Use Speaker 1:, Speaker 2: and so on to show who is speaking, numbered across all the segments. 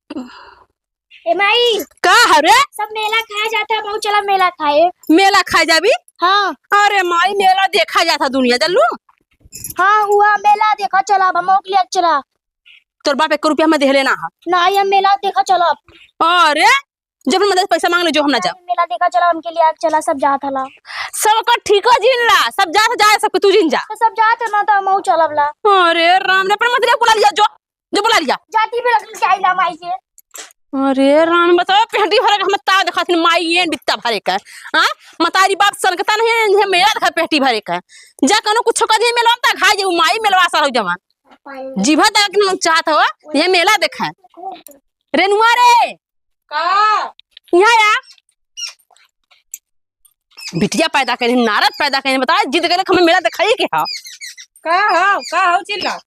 Speaker 1: ए माई,
Speaker 2: का हरे?
Speaker 1: सब मेला खाया जाता है, बहुत चला मेला खाए।
Speaker 2: मेला खाए जाबी?
Speaker 1: हाँ।
Speaker 2: अरे माई, मेला देखा जाता दुनिया जल्लू।
Speaker 1: हाँ, हुआ मेला देखा चला, हम के लिए चला।
Speaker 2: तोर बाप एक रुपया में देहले ना हा।
Speaker 1: ना, हम मेला देखा चला।
Speaker 2: अरे जब हम मदद पैसा मांग ले जो हम ना जा।
Speaker 1: मेला देखा चला, हमके लिए चला, सब जात हला।
Speaker 2: सबका ठीक है जिन ला, सब जात जाए सबके तू जिन जा।
Speaker 1: तो सब जात है ना तो हम चलब ला।
Speaker 2: अरे राम ने पर मतलब बुला लिया, जो जो बुला लिया।
Speaker 1: जाती भी लगन के आइला माई से।
Speaker 2: अरे राम बताओ, पेंटी भरे के हम ता देखा माई ये बित्ता भरे का। हां मतारी बाप सनकता नहीं है, ये मेला देखा पेटी भरे का। जा कनो कुछ कर दे मेलवा ता खा जे माई मेलवा सारो जवान। जीभा तक न चाहत हो ये मेला देखा। रेनुआ रे
Speaker 3: का
Speaker 2: यहाँ आ। बिटिया पैदा करे नारद पैदा करे, बता जिद करे हमें मेला दिखाई के हा।
Speaker 3: का हो, का हो चिल्ला?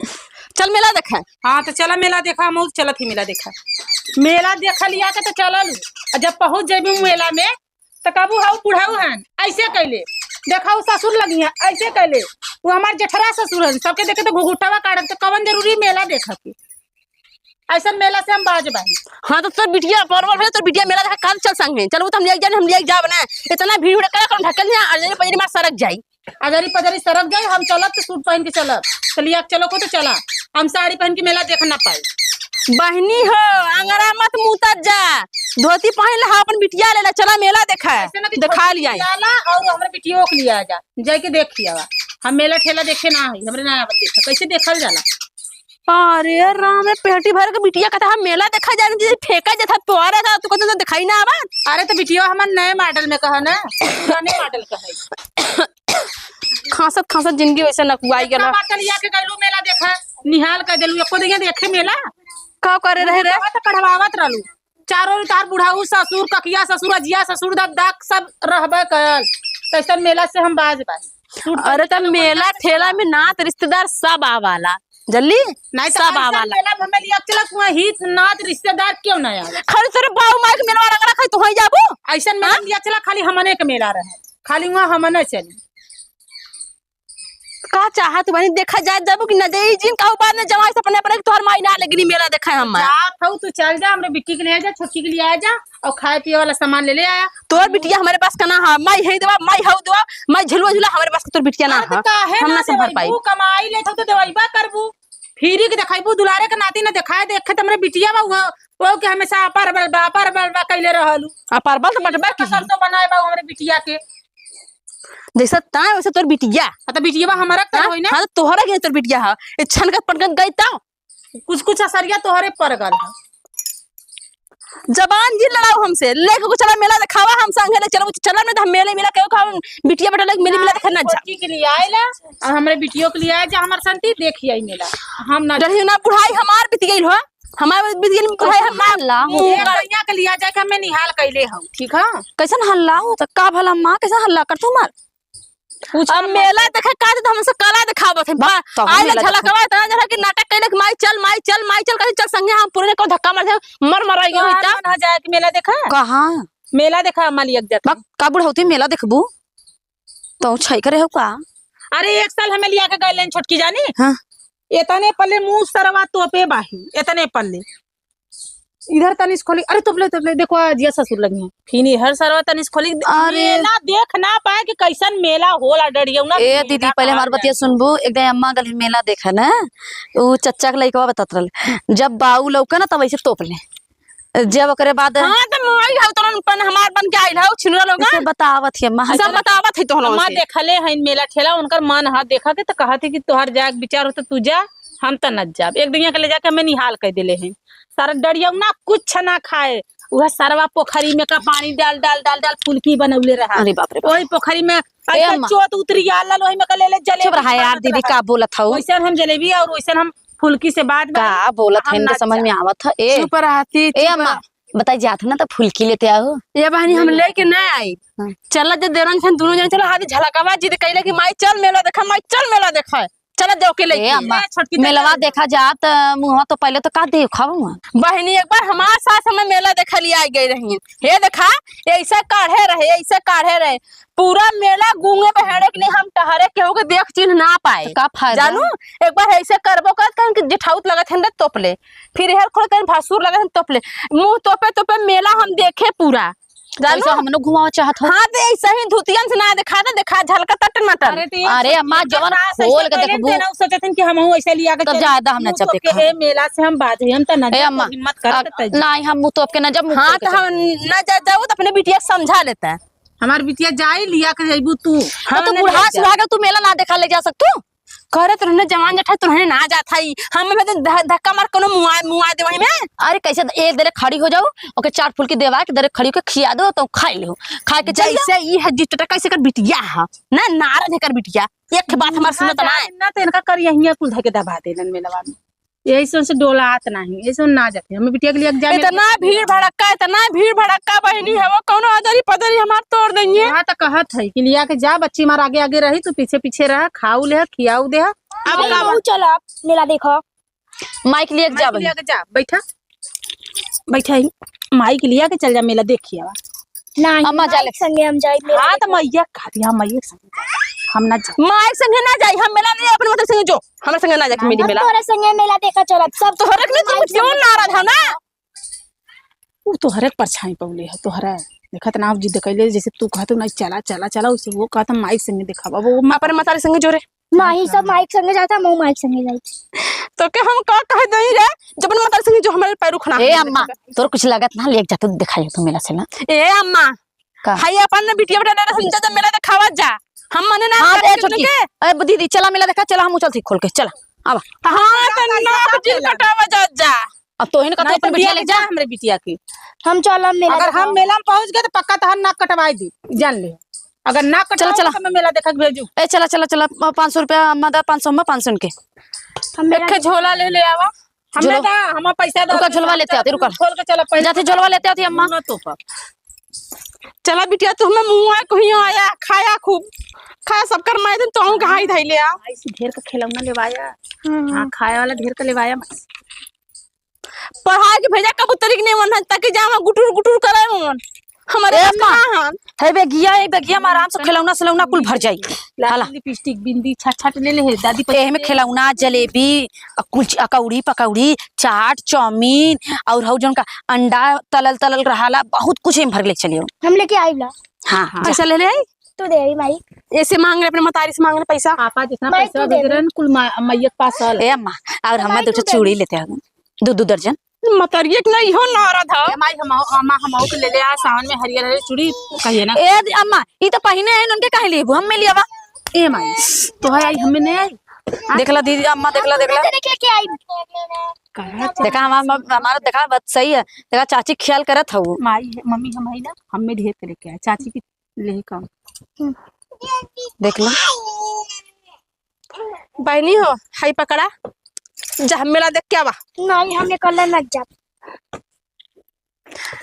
Speaker 2: चल मेला देखा।
Speaker 3: हाँ तो चला मेला देखा, हम चलत ही मेला देखा। मेला देखा लिया के तो चलल, और जब पहुंच जेबी मेला में तो कबू हाउ बुढ़ाऊ हन ऐसे कैले देखा, उ ससुर लगी है ऐसे कैले, वो हमार जेठरा ससुर हन, सबके देखे तो घुघुटावा काटत, तो कवन जरूरी मेला देखा के? ऐसा मेला से हम बाज बाही।
Speaker 2: हाँ तो तोर बिटिया परवल भले तोर बिटिया मेला देखा कल चल संग में चल, वो तो हम ले जाने, हम ले जा बना इतना भीड़ उड़ कर कौन ढकल ना अजरी पजरी मार सरक जाई।
Speaker 3: अजरी पजरी सरक जाई, हम चलब तो सूट पहन के चलब, चलिया चलो को तो चला, हम साड़ी पहन के मेला देखना पाई।
Speaker 2: बहनी हो अंगरा मत मुँह जा, धोती पहन ला अपन बिटिया ले ला, चला मेला देखा
Speaker 3: ऐसे ना कि
Speaker 2: देखा
Speaker 3: छोटी
Speaker 2: लिया
Speaker 3: लिया ला और हमरे बिटियो के लिया जा, जाके देखिया हम मेला ठेला देखे ना है, हमरे ना आवत देखा कैसे देखल जाला।
Speaker 2: अरे राम रे पेटी भर के बिटिया कहता हम मेला देखा जाने दे, फेंका जाता तोहरा था, तू कहता तो दिखाई ना आवा।
Speaker 3: अरे तो बिटियो हमर नए मॉडल में कहा ना, पुराने मॉडल कहे।
Speaker 2: खांसत खांसत जिंदगी वैसे नकुआई
Speaker 3: इतना
Speaker 2: गेल।
Speaker 3: बार चलिया के गइलू मेला देखा, निहाल कह देलू एको दिन देखे मेला
Speaker 2: का करे रहे रे?
Speaker 3: तो कढ़वावत रहलू चारों तार बुढ़ाऊ ससुर ककिया ससुर अजिया ससुर दादा सब रहबे कयल, तैसन मेला से हम बाज बाज।
Speaker 2: अरे तब मेला ठेला में नात रिश्तेदार सब आवाला जल्दी
Speaker 3: नहीं तो
Speaker 2: सब
Speaker 3: ऐसा
Speaker 2: आवाला।
Speaker 3: मेला में हमें लिया चला कुआं हित नात रिश्तेदार क्यों ना आवे?
Speaker 2: खाली तेरे बाऊ माई के मेलवा रंगरा खाई तो होई जाबू।
Speaker 3: ऐसा मेला में लिया चला खाली हमने के मेला रहे, खाली वहाँ हमने चली।
Speaker 2: का चाहत बनी देखा जाए जाबू कि न जाई जिन कहू बाद में जमाई से अपने अपने तोहर माई ना लगनी मेला देखा हम।
Speaker 3: जात हूँ तू चल जा, हमरे बिट्टी के ले जा, छोटकी के लिए आ जा और खाए पिए वाला सामान ले ले आया।
Speaker 2: तोर बिटिया हमारे पास का ना है, माई है देवा माई हऊ देवा माई झुलवा झुला हमारे पास का तोर बिटिया ना
Speaker 3: अरे तो
Speaker 2: है,
Speaker 3: काहे
Speaker 2: हम ना संभल पाई।
Speaker 3: देवैबू, कमाई ले तो देवैबा करबू, फिरी के देखाइबू, दुलारे के नाती ना देखाए देखे त हमरे बिटिया बा वो के हमेशा अपार बलबा अपार बलबा कैले रहलू।
Speaker 2: अपार बल तो बटबा की
Speaker 3: सरसों बनाए बा हमरे बिटिया के,
Speaker 2: जैसा ताए वैसे तोर बिटिया।
Speaker 3: हाँ तो बिटिया हमारा कर होई ना।
Speaker 2: हाँ तो तोहरा के तोर बिटिया है, ए छनकत पनकत गई ता
Speaker 3: कुछ कुछ असरिया तोहरे पर गल है।
Speaker 2: जबान जी लड़ाओ हमसे, लेके को चला मेला दिखावा हम संग ले चलो चला नहीं तो हम मेले मेला कहो हम बिटिया बेटा लग मेले मेला देखा ना जा।
Speaker 3: छोटकी के लिए आइला और हमरे बिटियो के लिए आए जा, हमार संती देखी आई मेला हम ना
Speaker 2: डरही ना बुढ़ाई हमार बीत गइल हो, हमार बीत गइल बुढ़ाई हम ना
Speaker 4: हल्ला हो।
Speaker 3: एक कन्या के लिए जाके हमें निहाल कैले हम ठीक है।
Speaker 4: कैसन हल्ला हो त का भला माँ कैसन हल्ला कर तू मार?
Speaker 2: अब मेला देखे का तो हमसे कला दिखावत है बा
Speaker 4: तब
Speaker 2: आइला
Speaker 4: मेला
Speaker 2: झलकवा तना जरा कि नाटक कैले कि माई चल माई चल माई चल कहे चल संगे हम पूरे को धक्का मार दे मर मर आई होई ता।
Speaker 3: ना जाए के मेला देखा,
Speaker 4: कहाँ
Speaker 3: मेला देखा हमारी एक जात
Speaker 4: बा का बुढ़ौती मेला देखबू तो छै करे हो का?
Speaker 3: अरे एक साल हमें लिया के गए छोटकी जानी।
Speaker 4: हाँ।
Speaker 3: इतने पल्ले मुंह सरवा तोपे बाही, इतने पल्ले इधर तनिस खोली, अरे तोपले तोपले देखो अजिया ससुर लगी है फिर इधर सरवा तनिस खोली।
Speaker 4: अरे।
Speaker 3: मेला देख ना पाए कि कैसन मेला होला डरियो ना।
Speaker 4: ए दीदी पहले हमार बतिया सुनबू, एकदम अम्मा गल मेला देखा ना, उ चच्चा के लइकवा बतात रहल, जब बाऊ लौका ना तब ऐसे तोप ले, जब ओकरे बाद
Speaker 2: हां त माई हौ तोरन पन हमार बन के आइल हौ छिनुरा लोग
Speaker 4: ऐसे बतावत है अम्मा।
Speaker 2: सब बतावत है तोहन
Speaker 3: अम्मा
Speaker 2: से।
Speaker 3: देखले हन मेला ठेला, उनकर मन हाथ देखा के तो कहा थी कि तोहर जाए विचार हो तो तू जा, हम तो न जाब। एक दुनिया के ले जाके हमें निहाल कर दिले हैं सारा डरिया ना कुछ ना खाए, वह सरवा पोखरी में का पानी डाल डाल डाल डाल फुलकी बनौले रहा।
Speaker 4: अरे बाप रे बाप।
Speaker 3: वही पोखरी में
Speaker 4: ए अम्मा।
Speaker 3: चोत उतरी आलल वही में का ले ले जलेबी
Speaker 4: चुप रहा यार
Speaker 3: बनत
Speaker 4: दीदी,
Speaker 3: रहा।
Speaker 4: का बोलत हौ?
Speaker 3: वैसन हम जलेबी और वैसन हम फुलकी से बात
Speaker 4: का बोलत
Speaker 3: हम
Speaker 4: है इनके
Speaker 3: ना
Speaker 4: समझ में आवत है। ए
Speaker 2: चुप रहती
Speaker 4: ए अम्मा बताई जात ना तो फुलकी लेते आओ।
Speaker 2: ये बहनी हम लेके ना आई,
Speaker 4: हाँ।
Speaker 2: चला जे देरन छन दोनों जन चला हाथी झलकवा जिद कैले कि माई चल मेला देखा माई चल मेला देखा चला जाओ के
Speaker 4: ए
Speaker 2: ले
Speaker 4: अम्मा
Speaker 3: छोटकी तो
Speaker 4: मेलवा देखा जा त मुहवा तो पहले तो का देखा हुआ।
Speaker 2: बहनी एक बार हमार साथ हमें मेला देखा लिया गई रही। हे देखा ऐसे काढ़े रहे, ऐसे काढ़े रहे, पूरा मेला गूंगे पहड़े के नहीं हम टहरे केहू के देख चिन्ह ना पाए।
Speaker 4: का फायदा?
Speaker 2: जानू एक बार ऐसे करबो करत कहीं कि जेठाउत लगत हन तोपले, फिर हेर खोल कहीं भासुर लगत हन तोपले, मुंह तोपे तोपे मेला हम देखे पूरा। जानू
Speaker 4: ऐसा हमनो घुमावा चाहत हो।
Speaker 2: हाँ तो ऐसे ही धुतियन से ना देखा था, देखा झलका तट मटन।
Speaker 3: अरे तो ये
Speaker 4: अरे अम्मा, जवन
Speaker 3: सास ऐसे
Speaker 4: खोल के
Speaker 3: कइले
Speaker 4: देखबू।
Speaker 3: न तेना सोचत कि हम ऐसे लिया के
Speaker 4: तब
Speaker 3: चली।
Speaker 4: ज्यादा हम ना
Speaker 3: मुंह
Speaker 4: जब
Speaker 3: तोप के,
Speaker 4: देखा।
Speaker 3: ए मेला से हम बाज हम त ना
Speaker 4: ए
Speaker 3: जाब,
Speaker 4: अम्मा
Speaker 3: हिम्मत कर त
Speaker 4: नहीं हम मुंह तोप के ना जब मुंह
Speaker 2: हाँ
Speaker 4: खोल के
Speaker 2: तो हम ना जा जाओ तो अपने बिटिया के समझा लेता है।
Speaker 3: हमार बिटिया जाई लिया के जइबू तू।
Speaker 4: चल। तो बूढ़ा सुहा के तू मेला ना देखा ले जा सकतू?
Speaker 2: करे तुरने जवान जठा तुरने ना जाता ही हम में तो धक्का मार कोनो मुआ मुआ दे वही में।
Speaker 4: अरे कैसे एक दरे खड़ी हो जाओ ओके चार फुलकी देवा के दरे खड़ी होके खिया दो तो खाई लो, खा के चल जाओ।
Speaker 2: जैसे ई है जिटटा कैसे कर बिटिया है ना नाराज है कर बिटिया, एक बात हमार सुनत ना है।
Speaker 3: ना तो इनका कर यहीं कुल धके दबा देलन मेलवा में, यही से डोला आत नहीं, ऐसे ना जाते हमें बिटिया के लिए जा
Speaker 2: इतना भीड़ भड़क्का, इतना भीड़ भड़क्का बहनी है वो कोनो अदरी पदरी हमार तोड़ देंगे।
Speaker 3: हाँ तो कहत है कि लिया के जा बच्ची मार आगे आगे रही, तू पीछे पीछे रह, खाऊ ले खियाऊ दे। अब
Speaker 1: माई महू चला मेला देखो।
Speaker 4: माइक लिए जा
Speaker 3: माइक लिया के जा, बैठा बैठा ही माइक लिया के चल जा मेला देखिए।
Speaker 1: नहीं
Speaker 4: अम्मा जा ले।
Speaker 1: माई संगे हम जाई मेला
Speaker 3: हाँ तो मैया खा दिया, मैया के संग हम ना जा।
Speaker 2: माइक संगे ना जाई हम मेला नहीं, अपने मतलब संगे जो हमारे संगे ना जाके मेरी
Speaker 1: हम
Speaker 2: मेला
Speaker 1: तोरे संगे मेला देखा चलब सब।
Speaker 2: तोहरे के तुम क्यों नाराज है ना?
Speaker 3: उ तोहरे के परछाई पौले है तोहरा, देखत ना जिद कैले जैसे तू कहत नहीं चला चला चला, उसे वो कहत माइक संगे देखावा वो
Speaker 2: अपने मतारी संगे जोरे
Speaker 1: माही सब माइक संगे जाता, मऊ माइक संगे जाई।
Speaker 2: तो के हम का कह दई रे जब मतारी संगे जो हमारे पैर उखना।
Speaker 4: ए अम्मा तोर कुछ लागत ना लेके जा तू दिखाई तू मेला से ना।
Speaker 2: ए अम्मा
Speaker 4: का?
Speaker 2: हाई अपन ने बिटिया बेटा ने समझा तो मेला दिखावा जा, हम मने ना
Speaker 4: हाँ
Speaker 2: करे
Speaker 4: दे छोटकी।
Speaker 2: के।
Speaker 4: ए दीदी चला मेला देखा चला, हम चलती खोल के चला आवा।
Speaker 2: हाँ तो नाक जिल कटावा जा जा।
Speaker 4: अब तोहिन का तो
Speaker 3: नहीं
Speaker 4: अपन
Speaker 3: तो
Speaker 4: बिटिया ले जा
Speaker 3: हमरे बिटिया के।
Speaker 1: हम चलब मेला
Speaker 3: अगर
Speaker 1: देखा।
Speaker 3: हम मेला में पहुंच गए तो पक्का तहर नाक कटवाई दी, जान ले। अगर नाक कटवा
Speaker 4: चला।
Speaker 3: तो मैं मेला देखा के भेजू।
Speaker 4: ए चला चला चला 500 रुपया अम्मा दा, 500 अम्मा 500 के
Speaker 1: हम मेला
Speaker 2: एक झोला ले ले आवा।
Speaker 3: हमने
Speaker 4: झोलो।
Speaker 3: दा हम पैसा दा।
Speaker 4: रुका, झोलवा लेते आते, रुका।
Speaker 3: खोल के चला पैसा
Speaker 4: जाते झोलवा लेते आती अम्मा।
Speaker 3: ना तो पर
Speaker 2: चला बिटिया तू हमें मुंह आए कहीं आया खाया खूब खाया सब कर मैं दिन तो घाई धई ले आ।
Speaker 3: ऐसे ढेर का खिलौना लेवाया। हाँ खाए वाला ढेर का लेवाया।
Speaker 2: पढ़ा के भेजा कबूतरी के नहीं मन है ताकि जावा गुटुर गुटुर करे मन हमारे
Speaker 4: ए
Speaker 2: पास
Speaker 4: अम्मा।
Speaker 2: कहाँ हन?
Speaker 4: है बेगिया, ए बेगिया में आराम से खिलौना सिलौना कुल भर जाई। हाला।
Speaker 3: लिपस्टिक बिंदी छट छट ले ले दादी।
Speaker 4: एह में खिलौना जलेबी कुछ अकौड़ी पकौड़ी चाट चाउमीन और हौ जौन का अंडा तलल तलल रहाला बहुत कुछ एमे भर ले चलियो।
Speaker 1: हम लेके आइला।
Speaker 4: हाँ हाँ
Speaker 2: पैसा ले ले आई
Speaker 1: तू दे रही माई।
Speaker 2: ऐसे मांग रहे अपने मतारी से मांग रहे पैसा।
Speaker 3: पापा जितना
Speaker 1: माई
Speaker 3: पैसा
Speaker 1: तू दे
Speaker 3: भेज
Speaker 1: दे।
Speaker 3: रहे हैं कुल मैया के पास आल।
Speaker 4: ए अम्मा और हमार
Speaker 1: माई
Speaker 4: दो ठो
Speaker 1: तू दे
Speaker 4: चूड़ी लेते हैं दो दो दर्जन।
Speaker 2: मतरिए के नहीं हो नाराज हो।
Speaker 3: ए माई हम अम्मा हम के ले ले आ सावन में हरियर हरियर चूड़ी कहिए ना।
Speaker 4: ए अम्मा ई तो पहिने है उनके काहे लेबू हम में लियावा।
Speaker 3: ए माई तो है आई हमें नहीं आई।
Speaker 4: देखला दीदी अम्मा देखला देखला
Speaker 1: देख लेके आई।
Speaker 4: देखा हमारा देखा बात सही है। देखा चाची ख्याल करत हूँ।
Speaker 3: माई मम्मी हम है ना हमें ढेर के लेके आए चाची की ले कम।
Speaker 4: देख लो
Speaker 2: बहनी हो हाई पकड़ा जा मेला देख के आवा।
Speaker 1: नहीं हमने कल न जा।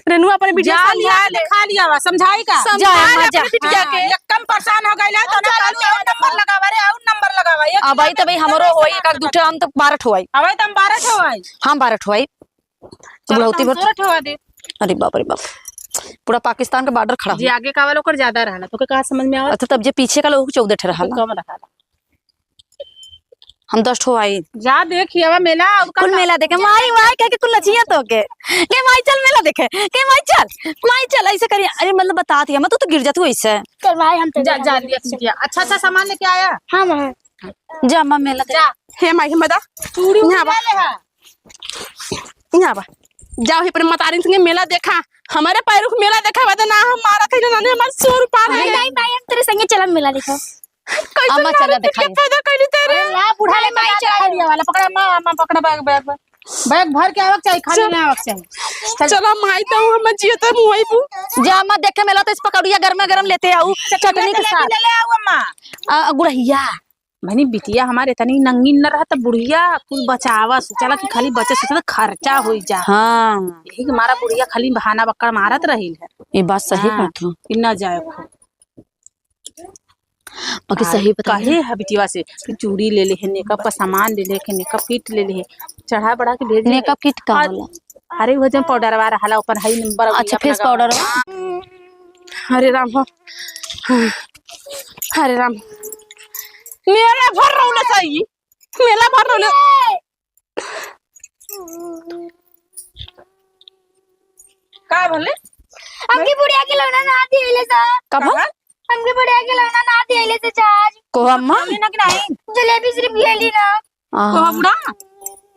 Speaker 2: रेनुआ अपने बिटिया
Speaker 3: जा
Speaker 2: से
Speaker 3: लिया
Speaker 2: समझा ले।
Speaker 3: खा लिया वा समझाई का
Speaker 2: समझा
Speaker 4: जा,
Speaker 2: ले
Speaker 4: अम्मा, जा।
Speaker 2: अपने बिटिया के।
Speaker 3: एकदम परेशान हो गइल है तो ना कालू और नंबर लगावा रे और नंबर लगावा। एक
Speaker 4: अब आई तो भाई हमरो होई एक दू ठो हम तो 12 ठो आई।
Speaker 3: अबे तुम 12 ठो आई।
Speaker 4: हम 12 ठो आई। बुढ़ौती भर
Speaker 3: 16 ठो दे।
Speaker 4: अरे बाप रे बाप पूरा पाकिस्तान का बॉर्डर खड़ा
Speaker 3: जी
Speaker 4: हो।
Speaker 3: आगे का वाला ओकर ज्यादा रहला तो का समझ में आवत।
Speaker 4: अच्छा तब जे पीछे का लोग 14 ठे रहला
Speaker 3: कम रहला।
Speaker 4: हम 10 ठो आई।
Speaker 3: जा देखिए अब मेला और
Speaker 4: कुल मेला देखे माई माई कह के कुल नचिया तो के के माई चल मेला देखे के माई चल माई चल ऐसे करिए। अरे मतलब बता दिया मैं तो गिर जातू ऐसे।
Speaker 1: चल माई हम तो
Speaker 3: जा जा लिया बिटिया अच्छा अच्छा सामान लेके आया।
Speaker 1: हाँ मां
Speaker 4: जा अम्मा मेला देखे।
Speaker 3: जा
Speaker 2: हे माई मदा
Speaker 3: चूड़ी
Speaker 2: यहाँ बा।
Speaker 3: ले है
Speaker 2: यहाँ बा जाओ ही पर मतारी संगे मेला देखा हमारे पैरों को मेला देखा बता ना हम मारा थे ना ने हमारे 100 रुपया
Speaker 1: नहीं नहीं माई हम तेरे संगे चलब मेला देखो।
Speaker 2: कैसे
Speaker 4: अम्मा चला दिखाई।
Speaker 2: पैदा कैली तेरे
Speaker 3: ला बूढ़ा ले माई चला लिया वाला पकड़ा मां मां पकड़ा बैग बैग बैग भर के आवक चाहिए खाली ना आवक चाहिए।
Speaker 2: चला माई तो हम जियो तो मुई बू।
Speaker 4: जा अम्मा देखे मेला तो इस पकौड़िया गर्मा गर्म लेते आऊ चटनी के साथ।
Speaker 3: ले ले आओ अम्मा
Speaker 4: गुड़हिया
Speaker 3: मैंने बिटिया हमारे तनी नंगीन न रहा त बुढ़िया कुल बचावा सोचला कि खाली बचे सोचला खर्चा होई जा।
Speaker 4: हाँ
Speaker 3: यही के मारा बुढ़िया खाली बहाना बक्कड़ मारत रही है।
Speaker 4: ये बात सही
Speaker 3: हाँ।
Speaker 4: बात हो
Speaker 3: कि न जाए खो।
Speaker 4: बाकी सही बता
Speaker 3: कहे है बिटिया से कि चूड़ी ले ले है, मेकअप का सामान ले ले के, मेकअप किट ले ले है, चढ़ा बढ़ा के भेज
Speaker 4: मेकअप किट का होला?
Speaker 3: अरे वो जन पाउडर वाला रहला ऊपर हाई नंबर।
Speaker 4: अच्छा, फेस पाउडर।
Speaker 2: हरे राम हो, हरे राम, मेला भर रौले सही, मेला भर रौले।
Speaker 3: का भले?
Speaker 1: हमके बुढ़िया के लौना ना दिले सा।
Speaker 4: कब?
Speaker 1: हमके बुढ़िया के लौना ना दिले से चाच।
Speaker 4: को अम्मा?
Speaker 3: ना कि नहीं?
Speaker 1: जलेबी सिर्फ खेली ना।
Speaker 3: को बुढ़ा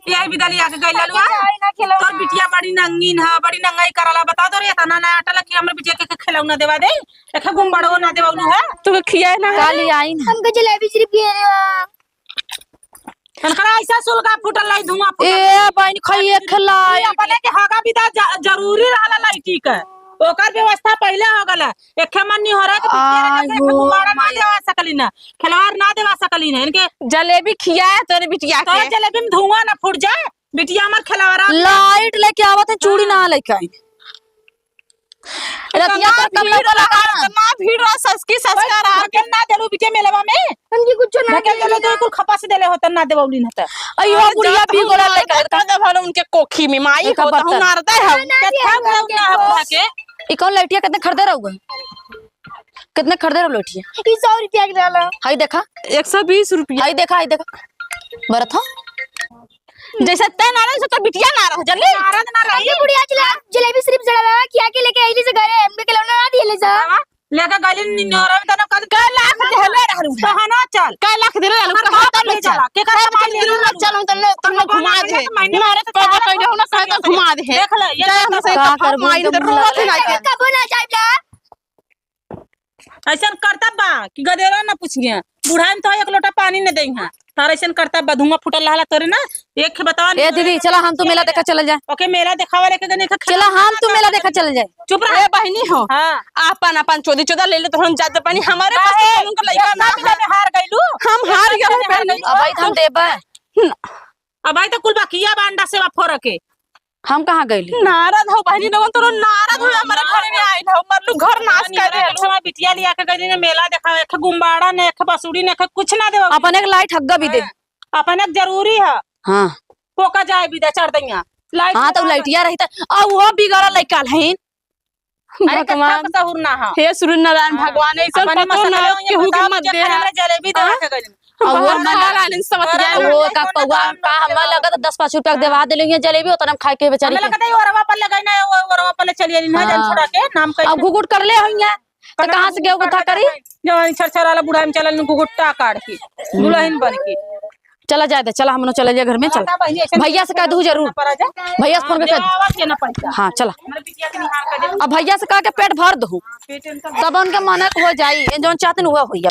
Speaker 3: यही बिदाली आके गइल ललुआ।
Speaker 1: चाय ना खिलौना।
Speaker 3: तोर बिटिया बड़ी नंगीन है, बड़ी नंगाई करला। बता दो रे, तना ना आटा लखी हमरे बिटिया के खिलौना देवा दे, एखे गुम्बड़ो ना देवलू है।
Speaker 2: तुके खियाए ना?
Speaker 4: काली आई ना।
Speaker 1: हमके जलेबी सिर्फ खेले बा।
Speaker 3: तनकरा ऐसा सुलगा फूटल लाई, धुआं फूटल।
Speaker 4: ए बहन, खइए खिलाई।
Speaker 3: अपने के हगा बिदा जरूरी रहला लाइटी के, ओकर व्यवस्था पहले हो गला। एखे मन नहीं हो रहा कि बिटिया रे
Speaker 4: आय
Speaker 3: के
Speaker 4: हो
Speaker 3: गुम्बाड़ा ना देवा सकली ना, खिलवाड़ ना देवा सकली ना इनके।
Speaker 2: जलेबी खियाए तोरे बिटिया
Speaker 3: तो
Speaker 2: के?
Speaker 3: जलेबी में धुआं ना फूट जाए, बिटिया हमर खिलवाड़ा।
Speaker 4: लाइट लेके आवत है, चूड़ी ना लेके आई। रतिया
Speaker 2: इतना
Speaker 4: तोर कब
Speaker 2: भीड़
Speaker 4: लौका
Speaker 2: रहा,
Speaker 4: लगा?
Speaker 2: इतना भीड़ रहा, ससकी ससका रहा।
Speaker 3: ढकेल ना देलू बिटिया मेलवा में?
Speaker 1: हमके कुछ ना
Speaker 3: ढकेल देले तो कुल खपा से देले होतन, ना देवौली न त।
Speaker 4: अयो बुढ़िया भी गोला लेके आई।
Speaker 2: कर दे भलो उनके कोखी में माई
Speaker 4: एक
Speaker 2: हो तो
Speaker 4: बर्तन।
Speaker 2: नारदा है।
Speaker 3: कत्था ना है बुढ़ा के।
Speaker 4: ई कौन लाइटिया कितने खरीदे रहोगे? कितने खरीदे रहो लौटिया?
Speaker 1: ई 100 रुपया के डाला।
Speaker 4: हाई देखा।
Speaker 2: 120 रुपया।
Speaker 4: हाई देखा, हाई देखा बरत हो।
Speaker 2: जैसे तय ना रहे तो बिटिया ना रह जल्दी।
Speaker 3: नारद ना रही।
Speaker 1: हमके बुढ़िया जलेबी सिर्फ जड़ा किया के लेके आईली से घरे, हमके खिलौना ना दिले सा।
Speaker 3: लेके गइली निनोरा में तनो कल
Speaker 2: कै लाख देले रहलू?
Speaker 3: कहना चल।
Speaker 2: कै लाख देले रहलू?
Speaker 3: हमर
Speaker 2: कहा
Speaker 3: बाप
Speaker 2: तब
Speaker 3: ले
Speaker 2: चल
Speaker 3: जाला। के कर सामान ले
Speaker 2: चल, चल तने तुम घुमा दे। मारे पैदा कइले हो ना, कहे तो घुमा दे।
Speaker 3: देख ले ये।
Speaker 2: जाए हमसे।
Speaker 4: का
Speaker 2: का
Speaker 4: करबू,
Speaker 2: माई
Speaker 4: एकदम
Speaker 2: तो रोत
Speaker 4: मुँह
Speaker 2: ना के।
Speaker 1: कबो ना जाइब ला।
Speaker 3: ऐसा करतब बा कि गदेरा ना पूछ गया, बुढ़ा में तो एक लोटा पानी न देई हां। तार ऐसा करतब बा, धुआं फुटल रहला तोरे ना एक के बतावा।
Speaker 4: ए दीदी, चला हम तो मेला देखा चल जाए।
Speaker 3: ओके, मेला देखावा लेके गने के।
Speaker 4: चला हम तो मेला देखा चल जाए।
Speaker 3: चुप रह।
Speaker 2: ए बहनी हो।
Speaker 3: हां।
Speaker 2: आपन अपन चोदी चोदा ले ले तो हम जाते पानी हमारे पास तो कौनो के लइका ना
Speaker 3: मेला में हार गइलू।
Speaker 2: हम हार गए बहनी।
Speaker 4: अब भाई हम देबा।
Speaker 3: अब आई तो कुल बाकिया बा अंडा सेवा फोर के।
Speaker 4: हम कहाँ गइली?
Speaker 2: नारद हो बहनी लोगन, तोरो नारद हो हमारे घर में आइल हो, मरलू घर नाश कर दे।
Speaker 3: हमार बिटिया लिया के गइली ने मेला देखावे, एक गुम्बाड़ा ने, एक बसुड़ी ने, एक कुछ ना देवा।
Speaker 4: अपन एक लाइट हग्गा भी दे।
Speaker 3: अपन एक जरूरी है।
Speaker 4: हाँ।
Speaker 3: पोका जाए बिदा चढ़ दैया लाइट।
Speaker 4: हाँ तो लाइटिया रही आ वो बिगड़ल लइका हईन।
Speaker 3: अरे
Speaker 2: भगवान।
Speaker 3: कत्था सहूर ना हा।
Speaker 2: हे सूर्य नारायण भगवान, ऐसा
Speaker 3: अपने
Speaker 2: पतो ना
Speaker 3: मसकले
Speaker 2: केहू के मत दे।
Speaker 3: हमरा जलेबी देवा के गइली।
Speaker 4: और वो
Speaker 2: नारायण समझ जाए।
Speaker 4: वो का पौआ का हमरा लगत 10-5 रुपया के देवा देली जलेबी, उतना हम खाए के बेचारी
Speaker 3: हमें
Speaker 4: के।
Speaker 3: लगता है ओरवा पर लगाई ना, ओरवा पर चली आई ना जान छोड़ा के नाम कह।
Speaker 4: अब घुघुट कर ले हईया तो कहाँ से गेहूं गुथा करी?
Speaker 3: जवान छरछर वाला बूढ़ा में चलल घुघुट्टा काट के दुल्हन बन के।
Speaker 4: चला जाए दे, चला हमनो चले जाए घर में चल।
Speaker 3: बता बहिनी, ऐसे
Speaker 4: भैया से कह दू जरूर।
Speaker 3: पर आ जा।
Speaker 4: भैया से फोन करके कह दू।
Speaker 3: आवाज के ना पैसा।
Speaker 4: हाँ चला।
Speaker 3: हमरे बिटिया के निहार कर दे।
Speaker 4: अब भैया से कह के पेट भर दू।
Speaker 3: पेट इनका
Speaker 4: तब उनके मनक हो जाई, जौन चाहते हुआ होई।